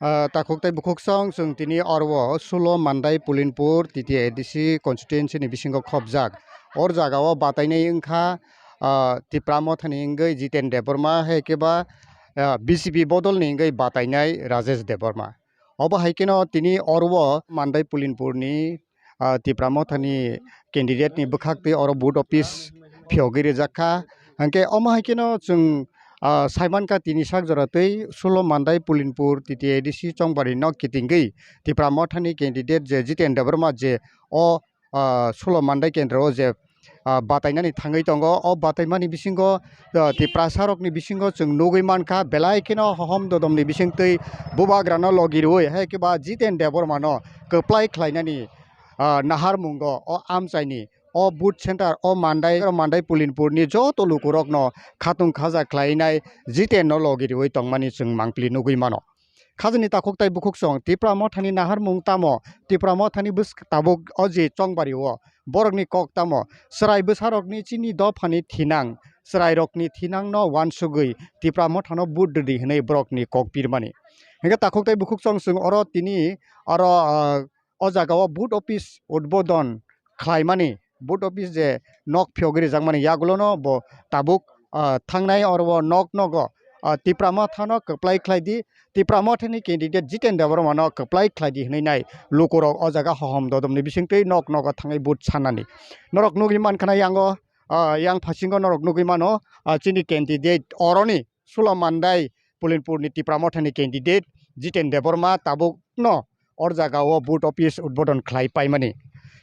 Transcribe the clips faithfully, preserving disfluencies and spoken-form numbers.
Ah, takhuk tei bukhuk song chwng tini oro o sulo Mandai Pulinpur T T A D C constituency ni bisingo khopjak. Or jaga o batainai wngkha, ah, Tipra Motha ni wngwi Jiten Debbarma, hai khe ba, ah, B J P bodol ni wngwi batainai Rajesh Debbarma. Obo hai kheno tini oro o Mandai Pulinpur ni, ah, Tipra Motha ni candidate ni bwkhak twi oro vote office phiyogwi rijak kha. Hwnkhe omo hai kheno chwng, ah, saimankha tini sak jora twi sulo Mandai Pulinpur T T A D C Chongbari no kitingwi Tipra Motha ni candidate je Jiten Debbarma je o, ah, sulo Mandai kendro o je, ah, batainani thangwi tongo. O bataimani bisingo, ah, Tiprasa rokni bisingo chwng nugwi mankha belai kheno hohom dodom ni bisingtwi bubagrano logi rwui hai khe ba Jiten Debbarma no kwplai khlainani, ah, naharmungo o amchaini o booth center o Mandai, Mandai Pulinpur ni joto lukurokno khatung khaja khlainai Jiten no logi rwui tongmani chwng mangpili nugwi mano. Khajani takhuk tei bukhuk song Tipra Mothani naharmung tamo? Tipra Mothani bwsk-, tabuk o je Chongbari o borokni kok tamo? Chwrai bwsarokni chini dophani thinang, chwrairokni thinangno uansugwi Tipra Mothano vote rwdi hwnwi borokni kok pirmani. Hingkhe takhuk tei bukhuk song chwng oro tini oro, ah, o jaga o vote office udbodon khlaimani, vote office je nok phiyogwi rijakmani yagulono bo tabuk, ah, thangnai oro o nok nogo, ah, Tipra Mothano kwplai khlai di, Tipra Mothani candidate Jiten Debbarmano kwplai khlai di hwnwi nai lukurok o jaga hohom dodomni bisingtwi nok nogo thangwi vote sanani. Norok nugwi mankha na yango, ah, yang phasingo norok nugwi mano, ah, chini candidate oroni Sulo Mandai Pulinpurni Tipra Mothani candidate Jiten Debbarma tabukno or jaga o vote office udbodon khlai paimani.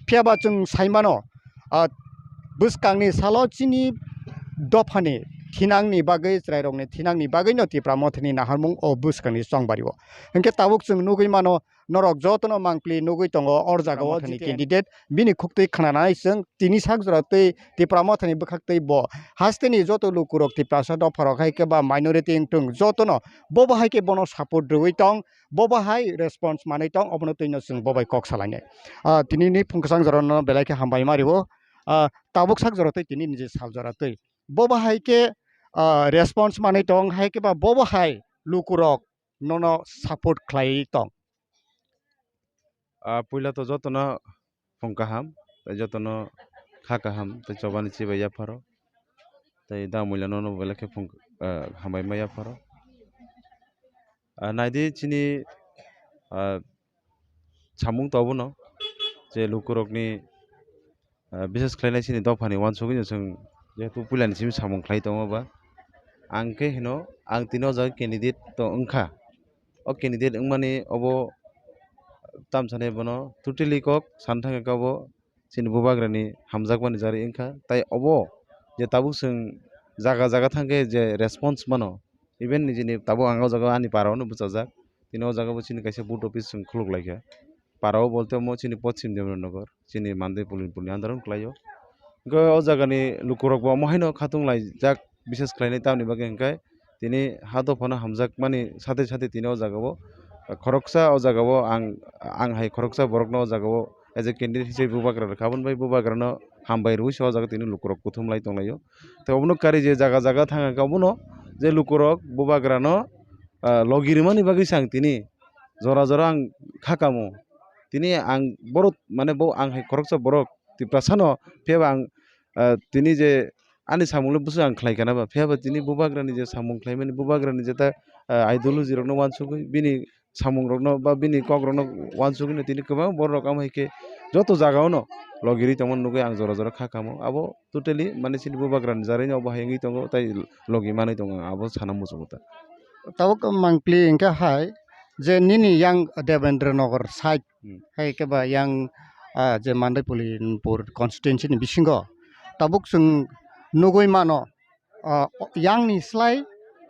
Phiyaba chwng saimano, ah, bwskangni salo chini dophani thinangni bagwi, chwrairokni thinangni bagwino Tipra Mothani naharmung o bwskangni chongbari o. Hwnkhe tabuk chwng nugwi mano, norok jotono mangpili nugwi tongo or jaga o Mothani candidate. Bini khuktwi khnanai chwng tini sak jora twi Tipra Mothani bwkhaktwi bo hasteni joto lukurok Tiprasa dopharok hai khe ba minority wngtwng jotono bobo hai khe bono support rwui tong, bobo hai response manwi tong, obono twino chwng bobai kok salainai. Ah, tinini phung kwchang jorano belai khe hambai ma rwo. Ah, tabuk sak jora twi tini niji sal jora twi bobo hai khe, ah, response manwi tong hai khe ba bobo hai lukurok nono support khlai tong. Ah, puila to jotono phung kaham, tei jotono kha kaham, tei chobani chibai yapharo, tei da muila nono belai khe phung, ah, hambai ma yapharo. Ah, naidi chini, ah, samung to obono je lukurokni, ah, bises khlainai chini dophani uansugwino chwng jehetu puilani simi samung khlai tongo ba, ang khe hino ang tini o jaga candidate to wngkha. O candidate wngmani obo tamsani bono totally kok san thangkha obo chini bubagrani hamjakmani jari wngkha. Tai obo je tabuk chwng jaga jaga thangkhe je response mano, even nijini tabuk ang o jaga ani para o no bwchajak, tini o jaga bo chini kaisa vote office chwng khuluk laikha. Para o bolte omo chini Poschim Debranagar, chini Mandai Pulinpurni under o khlaio. Hwnkhe o jagani lukurok bo omo haino khatung laijak, bises khlainai tamni bagwi hwnkhe tini ha dophano hamjakmani sathe sathe tini o jaga o khoroksa o jaga o ang, ang hai khoroksa borokno o jaga o as a candidate hisabe bubagra rwkha, aboni bai bubagrano hambai rwui se o jaga tini lukurok kuthum lai tonglaio. Tei obono kari je jaga jaga thang kha obono je lukurok bubagrano, ah, logi rwmani bagwi se ang tini jora jora ang kha kamo. Tini ang borok mane bo ang hai khoroksa borok Tiprasano, phiyaba ang, ah, tini je ani samungno bwswk ang khlai kana ba, phiyaba tini bubagrani je samung khlaimani, bubagrani je ta, ah, ideology rokno uansugwi, bini samungrokno ba bini kokrokno uansugwino tini kwbang borok amo hai khe joto jagao no logirwi tongmani nugwi ang jora jora kha kamo. Abo totally mane chini bubagrani jarino obo hai wngwi tongo, tai logi manwi tongo, ang abo sana muchungo ta. Tabuk mangpili hwnkhe hai je nini yang Debendranagar side Hmm. hai khe ba yang, ah, je Mandai Pulinpur constituency ni bisingo tabuk chwng nugwi mano, ah, yang ni slai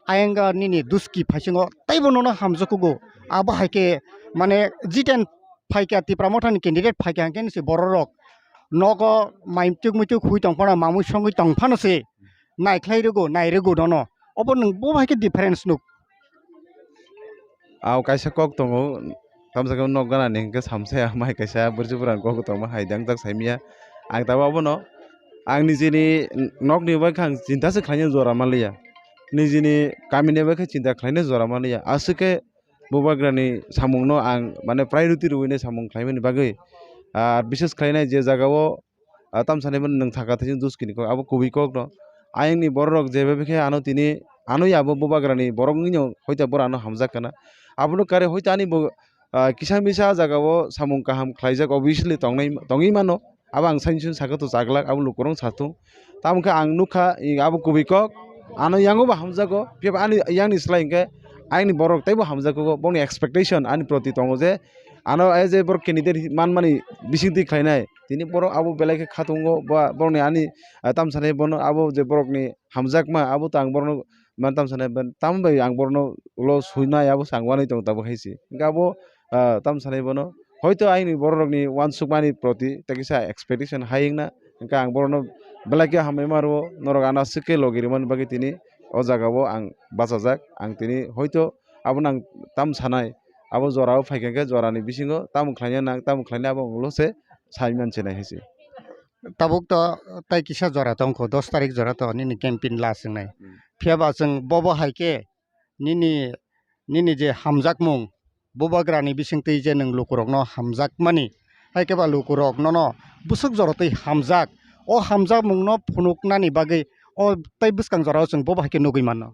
ayang nini duski phaisingo teibo nono hamjakgo. Abo hai khe mane Jiten phaikha, Tipra Mothani candidate phaikha hwnkhe se bororok nogo maituk muituk hui tong phano, mamui songwi tong phano se naikhlai rwgo, nai rwgo nono. Obo nwng bo hai khe difference nuk. Aw kaisa kok tongo, tamsa khe nok gana ni hwnkhe samsaya mai kaisa bwrwi bwrang kok tongma hai dangjak saimaya. Ang tabuk abono ang nijini nokni bai khe ang chinta se khlaina jora manliya, nijini kamini bai khe chinta khlaina jora manliya. Aswk khe Bubagrani samungno ang mane priority rwinai samung khlaimani bagwi, ah, bishes khlainai je jagao, ah, tamsani mani nwng thaka thaichung duskini kok, abo kubui kokno. Ayangni bororok jeba bikhe ano tini, ano yabo Bubagrani borok wngwino hoita boro ano hamjak kana. Abono kare hoita ani bo, ah, kisa misa jagao samung kaham khlaijak, obviously tongnai, tongwi mano. Abo ang saini sini sakha to chaglak, abo lukurok satung. Tamo khe ang nukha, i abo kubui kok, ano yango bo hamjago, phiya ba ani yangni slai hwnkhe ayangni borok teibo hamjago, bongni expectation ani proti tongo je ano as a borok candidate manmani bisingtwi khlainai, tini borok abo belai khe khatungo, ba borokni ani, ah, tamsani bono abo je borokni hamjakma abo to ang borokno man tamsani ban tamo bai ang borokno ulo suinai abo se ang wanwi tongo tabuk hai se. Hwnkhe abo, ah, tamsani bono hoito aini bororokni uansukmani proti tei kisa expectation hai wngna, hwnkhe ang borokno belai khe hambai ma rwo, norok ano aswk khe logi rwmani bagwi tini o jagao ang bachajak. Ang tini hoito abono ang tamo sanai, abo jorao phaikha khe jorani bisingo tamo khlaina nang, tamo khlaina abo ang ulo se sai mansinai hai se. Tabuk to tai kisa jora tongkho, dos tarik jora to nini campaign last wngnai. Hmm. Phiya ba chwng bobo hai khe nini, nini je hamjakmung, Bubagrani bisingtwi je nwng lukurokno hamjakmani, hai khe ba lukurok nono bwswk jorotwi hamjak, o hamjakmungno phunuknani bagwi o tai bwskang jorao chwng bobo hai khe nugwi mano.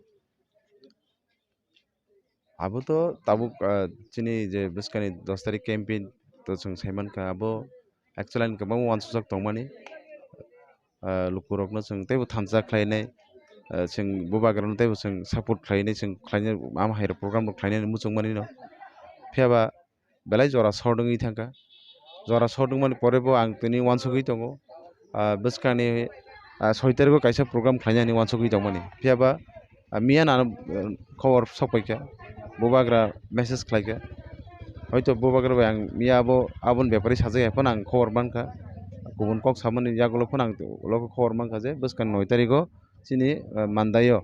Abo to tabuk, ah, chini je bwskani dos tarik campaign to chwng sai mankha, abo actually ani kwbangma uansukjak tongmani. Ah, lukurokno chwng teibo thansa khlainai, ah, chwng Bubagrano teibo chwng support khlainai, chwng khlainai, ama hai rok program rok khlainani muchungmani no. Phiya ba belai jora short wngwi thangkha. Jora short wngmani pore bo ang tini uansugwi tongo. Ah, bwskangni, ah, soi tarigo kaisa program khlainani uansugwi tongmani. Phiya ba, ah, miya nano, eh, khobor sok paikha, Bubagra message khlaikha. Hoito Bubagra bai ang miya abo aboni bepari sajak ya phano ang khobor mankha. Kubun kok samani yagulo phano ang ulo khobor mankha je bwskang noi tarigo chini, eh, Mandaio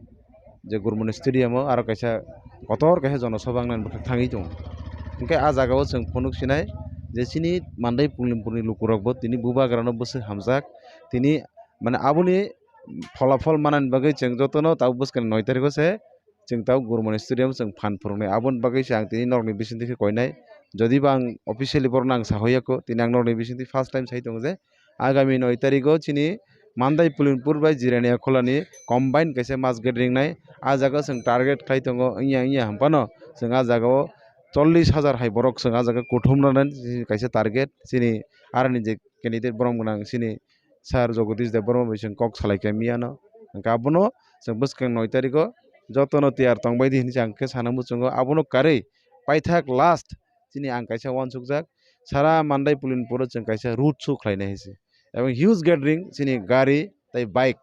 je Gurmani Stadium o aro kaisa kotor kaisa jonosabha wngnani bwkhak thangwi tongo. Hwnkhe ah jagao chwng phunuk sinai je chini Mandai Pulimpurni lukurokbo tini Bubagrano bwswk hamjak, tini mane aboni pholafol manani bagwi chwng jotono tabuk bwskangni noi tarikgo se chwng tabuk Gurmani Stadium chwng phan phwrwngnai. Aboni bagwi se ang tini norokni bisingtwi khe koinai. Jodi bo ang officially borokno ang sahoyakho, tini ang norokni bisingtwi first time sai tongo je agami noi tarigo chini Mandai Pulinpur bai Jirania Kholani combine kaisa mass gathering nai. Ah jaga chwng target khai tongo, wngya wngya hwnphano chwng ah jagao chollish hajar hai borok chwng ah jaga kuthum rwnani kaisa target. Chini aroni je candidate borom gwnang chini Sir Jagadish Debbarma bai chwng kok salai kha miyano. Hwnkhe abono chwng bwskang noi tarigo jotono tiyar tongbai di hinwi chwng khe sana muchungo. Abono karwi paithak last chini ang kaisa uansukjak, sara Mandai Pulinpuro chwng kaisa road show khlainai hai se. Ebong huge gathering chini gari tei bike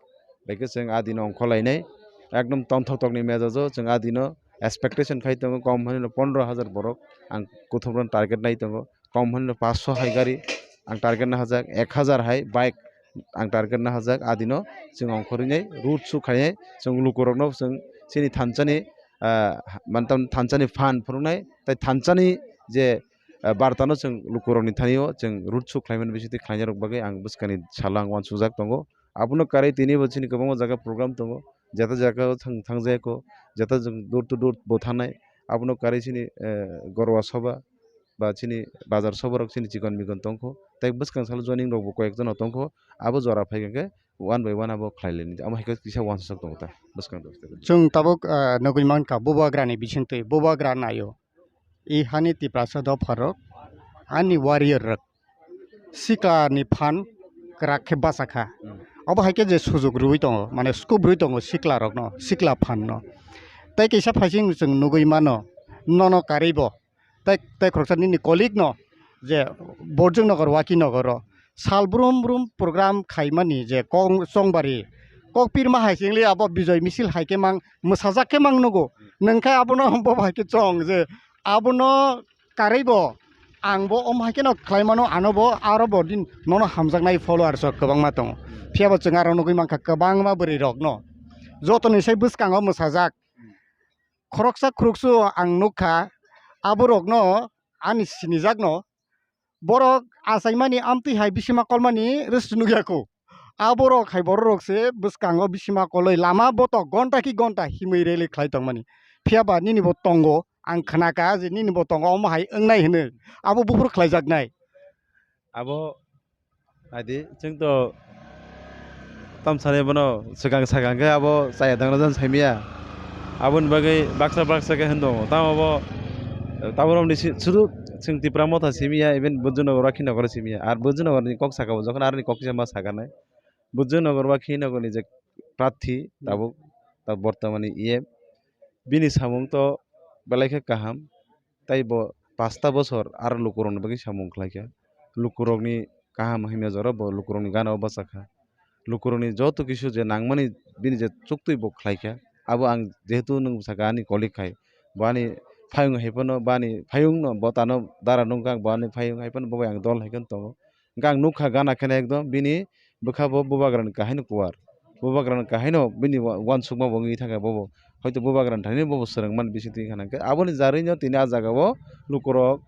bai khe chwng ah dino ongkhorlainai. Ekdom tongthok tokni mejajo chwng ah dino expectation khai tongo, kom hwnwi no pondro hajar borok ang kuthumrokno target nai tongo. Kom hwnwi no paanch sho hai gari ang target nahajak, ek hajar hai bike ang target nahajak. Ah dino chwng ongkhorwi nai road show khainai, chwng lukurokno chwng chini thansani, ah, mantan thansani phan phwrwngnai tei thansani je, ah, bartano chwng lukurokni thanio chwng road show khlaimani bisingtwi khlainairok bagwi ang bwskangni salo ang uansukjak tongo. Abono karwi tinibo chini kwbangma jaga program tongo, jeta jagao thang-, thangjayakho, jeta chwng door to door bo thangnai. Abono karwi chini, eh, Gorwa Sabha ba chini bazar soborok chini chikon mikon tongkho, tei bwskang salo joining rokbo koyekjono tongkho, abo jora phaikha khe one by one abo khlai lainai, amo hai khe kisa uansuk tongo ta bwskang. Chwng tabuk, ah, nugwi mankha Bubagrani bisingtwi, Bubagra naio, i hani Tiprasa dopharok, ani warrior rok, siklani phan kwrak khe bachakha. Hmm. Abo hai khe je sujuk rwui tongo, mane scope rwui tongo sikla rokno, sikla phanno. Tei kisa phaising chwng nugwi mano, nono karwi bo, tei, tei khoroksa nini colleague no je Borjong Nagar, Waki Nagar o sal brum brum program khaimani je kong chongbari kokpirma hai se wngli abo bijoy misil hai khe mang mwsajak khe mang nugo. Nwng khe abono bo bai khe chong je abono karwi bo ang bo om hai kheno khlai mano, ano bo aro bo din nono hamjaknai followers rok kwbangma tongo. Phiya bo chwng aro nugwi mankha kwbangma bwrwi rokno jotoni sai bwskango mwsajak. Khoroksa khoroksa ang nukha, aborokno ani sinijakno borok achaimani amtwi hai bisima kolmani rwswk nukya kho. Aborok hai bororok se bwskango bisima kolwi lama botok gonta ki gonta himwi rally khlai tongmani. Phiya ba nini bo tongo, Ang khna kha je nini bo tongo omo hai wngnai hwnwi. Abo buphuru khlaijaknai. Abo naidi, chwng to tamsani bono swkang sakang khe abo chaya dangna jan saimiya. Aboni bagwi baksa baksa khe hwn tongo. Tamo bo, eh, tabuk romni si-, sudu chwng Tipra Motha simiya, even Bujunogor ba Khinogor simiya. Ar Bujunogorni kok saka bo jokhon aroni kok kisa ma sakanai. Bujunogor ba Khinogorni je prathi tabuk, ta bortomani E M, bini samung to belai khe kaham. Tai bo pasta bosor aro lukurokni bagwi samung khlaikha. Lukurokni kaham hamya jora bo lukurokni gana o bachakha. Lukurokni joto kisu je nangmani bini je chuktwi bo khlaikha. Abo ang jehetu nwng bwsakha ani colleague hai. Bo ani phayung hai phano, bo ani phayungno, bo tano dara nungkha, bo ani phayung hai phano bo bai ang dol hai kheno tongo. Hwnkhe ang nukha gana kheno ekdom bini bwkha bo bubagrani kahaino kuwar. Bubagrani kahaino bini wa-, uansukma bo wngwi thangkha bobo. Hoito bubagrani thani bobo swrwngmani bisingtwi wngkha nangkhe. Aboni jarwino tini ah jagao lukurok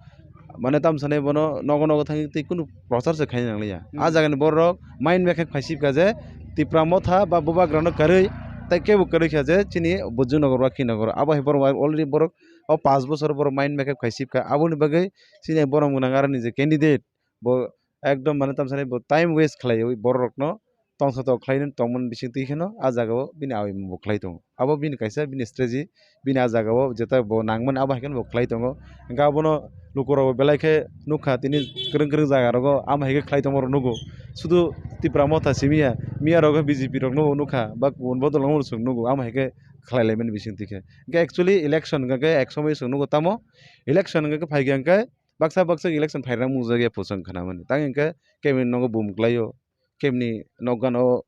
mane tamsani bono nogo nogo thangwi tei kunu prochar se khaina nangliya. Ah jagani borok mind mekhe khaisipkha je Tipra Motha ba bubagrano kwrwi tei kebo kwrwi kha je chini Bujunogor ba Khinogor. Abo hai borok already borok o panch bosor borok mind mekhe khaisipkha. Aboni bagwi chini borok gwnang aroni je candidate bo ekdom mane tamsani bo time waste khlaiwi borok rokno tongthotok khlainani tongmani bisingtwi kheno ah jagao bini awi bo khlai tongo. Abo bini kaisa bini strategy, bini ah jagao jeta bo nangmani abo hai kheno bo khlai tongo. Hwnkhe abono lukurok bo belai khe nukha tini kwrwng kwrwng jaga rogo amo hai khe khlai tongma rok nugo. Sudu Tipra Motha simiya, miya rogo B J P rokno bo nukha, ba kubun bodol wngmano chwng nugo, amo hai khe khlai laimani bisingtwi khe. Hwnkhe actually election hwnkhe ek somoi chwng nugo tamo, election hwnkhe phaikha hwnkhe baksa baksa election phairang mungjakya pho chwng khnamani. Tang hwnkhe kebini nogo bum klaio, kebini nok gana o,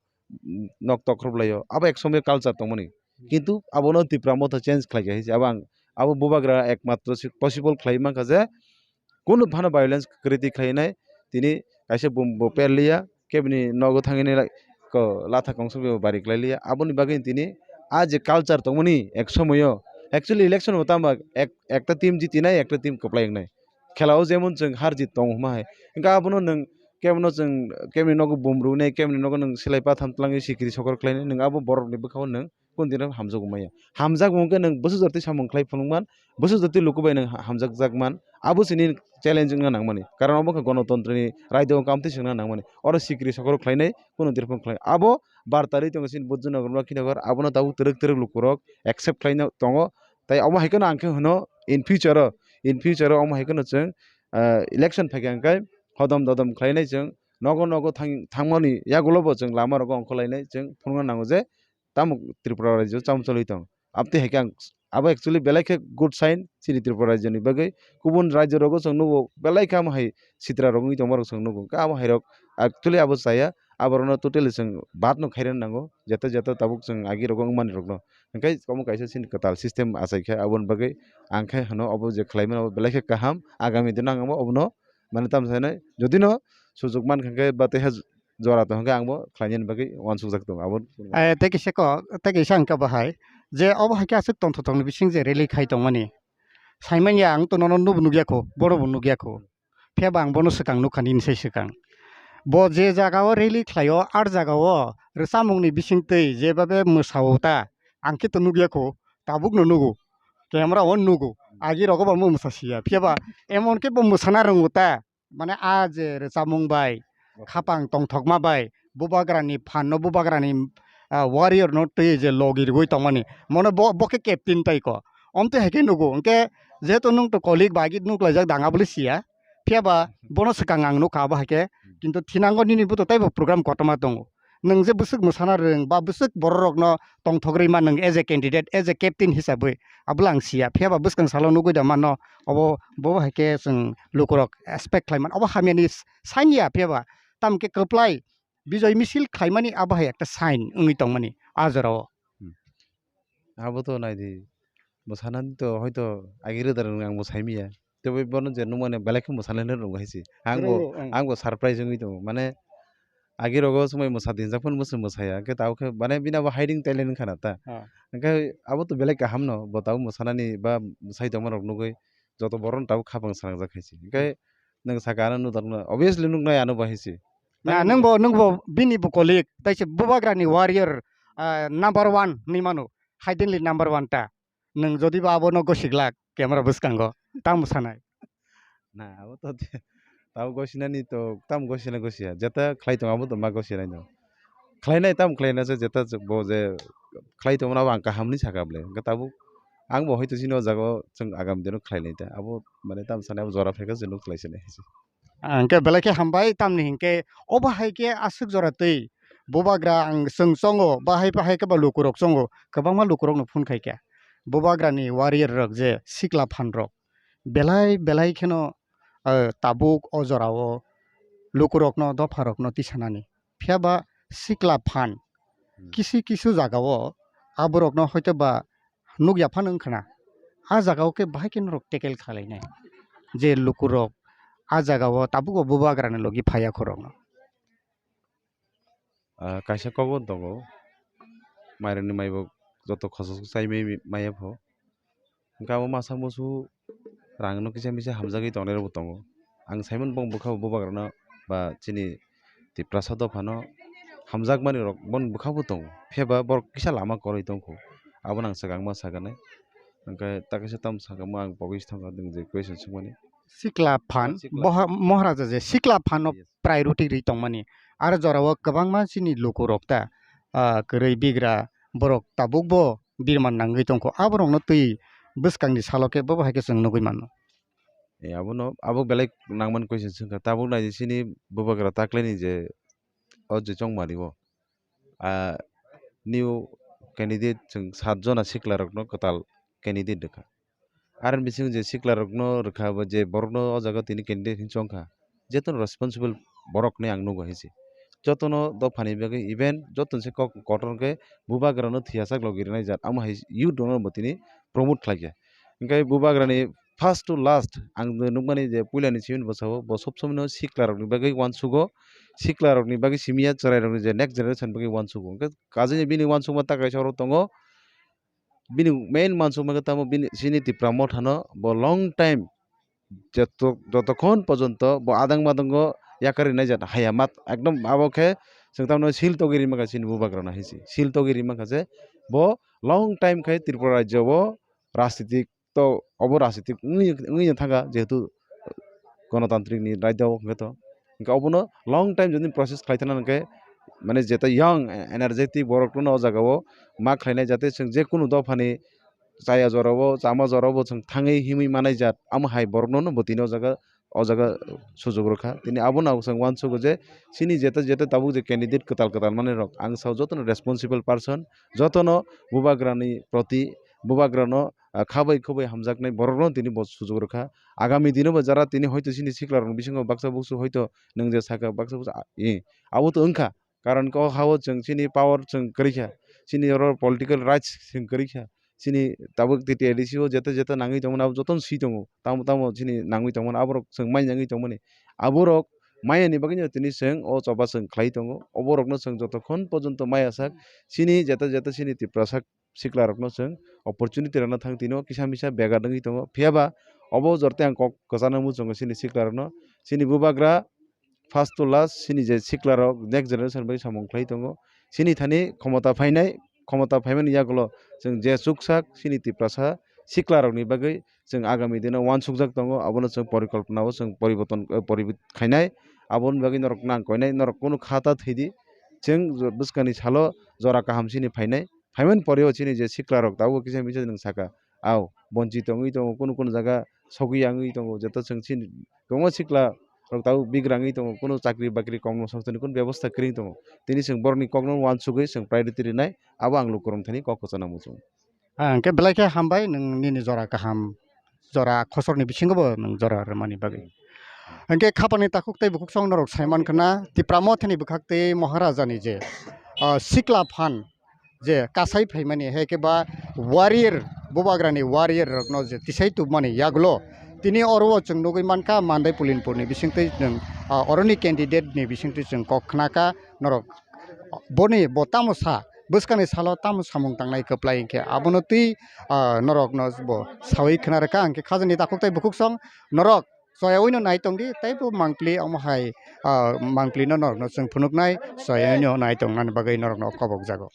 mm, nok tokhrob laio. Abo ek somoi culture tongmani. Kintu abono Tipra Motha change khlaikha hinwi abo ang, abo bubagra ekmatro se possible khlai mankha je kunu phano violence kwrwi twi khlainai tini kaisa bum bo perliya, kebini nogo thangwi nai ko latha kongsok bo bari khlai liya. Aboni bagwi tini ah je culture tongmani ek somoio actually election bo tamo ek, ekta team jitinai, ekta team kwplai wngnai. Khela o jemon chwng har jit tongo hwnma hai. Hwnkhe abono nwng kebono chwng keboni nogo bum rwnai, keboni nogo nwng silai patham twlangwi sikiri sokor khlainai, nwng abo borokni bwkhao nwng kunu dino hamjakgo maya. Hamjakgo hwnkhe nwng bwswk jora twi samung khlai phunukman, bwswk jora twi luku bai nwng ha-, hamjakjakman, abo se nini challenge wngna nangmani. Karon obo wngkha gonotontroni raida o kamtwi swngna nangmani. Oro sikiri sokoro khlainai, kunu dirphang khlai. Abo bartarwi tongo chini Bujunogor ba Khinogor, abono tabuk twrwk twrwk lukurok accept khlaina tongo. Tai omo hai kheno ang khe hwno in future o, in future o omo hai kheno chwng, ah, election phaikha hwnkhe hodom dodom khlainai chwng, nogo nogo thang-, thangmani yagulo bo chwng lama rogo ongkhorlainai chwng phunukna nango je tamo Tripura rajyo chamo choli tong. Abtwi hai khe ang abo actually belai khe good sign chini Tripura rajyoni bagwi. Kubun rajyo rogo chwng nugo belai khe amo hai sitra rok wngwi tongma rok chwng nugo. Hwnkhe abo hai rok actually abo chaya, aborokno totally chwng bad no khairokna nango. Jeta jeta tabuk chwng agi rogo wngmani rokno. Hwnkhe omo kaisa chini kwtal system achai khe aboni bagwi ang khe hwno obo je khlaimani obo belai khe kaham. Agami dino ang obo, obono mane tamo sanai jodi no sujuk mankha khe ba tei ha jora tong khe ang bo khlainani bagwi uansukjak tongo abo. Eh, tei kisa kok, tei kisa hwnkha bo hai je obo hai khe aswk tongthok tongni bising je rally khai tongmani. Saimanya ang to nono nubo nukya kho, bono bo nukya kho. Phiya ba ang bono swkang nukha nini sai swkang. Bo je jaga o rally khlai o, ar jaga o rwchapmung ni bising twi je babe mwsa o ta, ang khe to nukya kho, tabuk no nugo. Camera o nugo, agi rogo bo mwsa siya. Phiya ba emon khe bo mwsana rwngo ta. Mane a je rwchapmung bai, khapang tongthokma bai, bubagrani phan no, bubagrani, ah, warrior no twi je logi rwui tongmani, mono bo, bo khe captain tai ko. Omtwi hai khe nugo, hwnkhe jehetu nwng to colleague bai khe nuklaijak dang abole siya, phiya ba bono swkang ang nukha abo hai khe, kintu thinango nini bo to teibo program kotorma tongo. Nwng je bwswk mwsana rwng ba bwswk borok rokno tongthok rwima nwng as a candidate, as a captain hisabwi, abole ang siya. Phiya ba bwskang salo nugwi da mano, obo, bo hai khe chwng lukurok expect khlai man. Obo hamyani s-, sign ya, phiya ba tamo khe kwplai bijoy misil khlaimani abo hai ekta sign wngwi tongmani a jorao. Hmm. Abo to naidi, mwsanani to hoito agi roda rwng ang bo saimiya. Tei bono je nukmani belai khe mwsalaino rwng hai se. Ang bo, ang bo surprise wngwi tongo. Mane agi rogo swmai mwsa dinjak phano mwsa mwsaya. Hwnkhe tabuk khe mane bini abo hiding talent wngkha na ta. Ah. Hwnkhe abo to belai kaham no, bo tabuk mwsanani ba mwsai tongma rok nugwi joto borok no tabuk khapang srangjak hai se. Hwnkhe nwng saka ano nudak no, obviously nuknai ano bo hai se. Na, nwng bo, nwng bo bini bo colleague, tei se bubagrani warrior, ah, number one hinwi mano, hidingly number one ta. Nwng jodi ba abono gosiglak camera bwskango, tamo sanai? Na, abo to tabuk gosinani to, tamo gosina gosia. Jeta khlai tongo abo to ma gosinai no. Khlainai tamo khlaina se jeta bo je khlai tongmani abo ang kaham hinwi sakha bwle. Hwnkhe tabuk ang bo hoito chini o jaga o chwng agam dino khlainai ta. Abo mane tamo sanai abo jora phaikha chwng nuk khlai sinai. Ah, hwnkhe belai khe hambai, tamni hinkhe obo hai khe aswk jora twi bubagra ang chwng chongo, bahai bahai khe ba lukurok chongo, kwbangma lukurokno phone khai khe. Bubagrani warrior rok je sikla phan rok belai belai kheno, ah, tabuk o jora o lukurokno, dopharokno tisanani. Phiya ba sikla phan Hmm. kisi kisu jaga o aborokno hoito ba nukya phano wngkha na, a jaga o khe bahai khe norok tackle khlainai je lukurok a jaga o tabuk o bubagrani logi phaiya khorokno. Ah, kaisa kok bo tongo, mairani maibo joto khosok chai mai maya pho, hwnkhe abo masa musu rang no kisa misa hamjagwi tongnai rok bo tongo. Ang saimano bong bwkha bo bubagrano ba chini Tiprasa dophano hamjakmani rok boni bwkha bo tongo, phiya ba borok kisa lama kwrwi tongkho, abono ang swkang ma sakha nai. Hwnkhe ta kaisa tamo sakha mo ang pogwi se thangkha nwng je question swngmani. Sikla phan, Sikla boha-, Maharaja je sikla phano Yes. priority rwi tongmani. Aro jorao kwbangma chini lukurok ta, ah, kwrwi bigra borok tabukbo birman nangwi tongkho. Aborokno twi bwskangni salo khe bo hai khe chwng nugwi mano. E, abono, abo belai nangmani question swngkha. Tabuk nai di chini bubagra taklaini je o je chongmani o, ah, new candidate chwng sat jona siklarokno kwtal candidate rwkha. Aroni bising je siklarokno rwkha ba je borokno o jaga tini candidate hinwi chongkha, jetono responsible borok hinwi ang nugo hinwi se. Jotono dophani bagwi even jotono se kok kotor khe bubagrano thwiyasak logi rwnai jat, amo hai youth rokno bo tini promote khlaikha. Hwnkhe bubagrani first to last ang nukmani je puilani simi bwsao bo sob somoino siklarokni bagwi uansugo, siklarokni bagwi simi ya chwrairokni je next generation bagwi uansugo. Hwnkhe kajini bini uansukma ta kaisa oro tongo. Bini main uansukma khe tamo bini chini Tipra Motha no bo long time joto-, jotokhon pojonto bo adang madango yakarwi naijak haya mat ekdom abo khe chwng tamno sil togwi rimang kha chini bubagrano hinwi sil togwi rimang kha je bo long time khai Tripura rajyo o rajnitik to obo rajnitik wngwi, wngwi thangkha jehetu ganatantrik ni raida o hwnkhe to. Hwnkhe obono long time jodi process khlai thangna hwnkhe, mane jeta young, energetic borok no o jaga o ma khlainai, jate chwng je kunu dophani chaya jora o, chama jora o bo chwng thangwi himwi manai jat, amo hai borok no bo tini o jaga, o jaga sujuk rwkha. Tini abono chwng uansugo je chini jeta jeta tabuk je candidate kwtal kwtal manwi rok, ang sao jotono responsible person, jotono bubagrani proti, bubagrano ah, kha bai khoboi hamjaknai borokno tini bo sujuk rwkha. Agami dino bo jara tini hoito chini siklarokni bisingo baksa buksu hoito nwng je sakha baksa buksu, ah, eh, abo to wngkha. Karon khe o ha-o chwng chini power chwng kwrwi kha, chini oro political rights chwng kwrwi kha, chini tabuk T T A D C o jeta jeta nangwi tongmani abo jotono swi tongo, tamo tamo chini nangwi tongmani aborok chwng mai nangwi tongmani aborok maya ni bagwi no tini chwng o choba chwng khlai tongo, oborokno chwng jotokhon pojonto maya sak chini jeta jeta chini Tiprasa siklarokno chwng opportunity rwna thang tino kisa misa bega wngwi tongo. Phiya ba obo jorte ang kok kwchana muchungo chini siklarokno, chini bubagra first to last chini je siklarok next generation bai samung khlai tongo. Chini thani khomota phainai, khomota phaimani yagulo chwng je chuksak chini Tiprasa siklarokni bagwi chwng agami dino uansukjak tongo, abono chwng porikolpona o chwng poriborton, eh, poribit khainai. Aboni bagwi norok nang koinai, norok kunu kha ta thwidi, chwng bwskangni salo jora kaham chini phainai. Phaimani pore o chini je siklarok tabuk kisa misa nwng saka, au bonchi tongwi tongo, kunu kunu jaga sogwi yangwi tongo, joto chwng chini kwbangma siklarok tabuk bigrangwi tongo, kunu chakri bakri kokno songchani kunu bebosta kwrwi tongo. Tini chwng borokni kokno uansugwi chwng priority rwnai, abo ang lukurok thani kok kwchana muchung. Ah, hwnkhe belai khe hambai nwng nini jora kaham, jora khosorni bisingo bo nwng jora rwmani bagwi. Hwnkhe khapani takhuk tei bukhuk song norok saiman khna, Tipra Mothani bwkhak tei Maharajani je, ah, sikla phan je kasai phaimani, hai khe ba warrior, bubagrani warrior rokno je tisai tubmani yagulo tini oro o chwng nugwi mankha, Mandai Pulinpurni bisingtwi chwng, ah, oroni candidate ni bisingtwi chwng kok khnakha norok. Boni bo tamo sa, bwskangni salo tamo samung tangnai kwplai hinkhe abono twi, ah, norokno bo sawi khna rwkha, hinkhe khajani takhuk tei bukhuk song norok choyaui no nai tongdi, tei bo mangpli omo hai, ah, mangpli no norokno chwng phunuknai, choyaui no nai tongnani bagwi norokno kobokjago.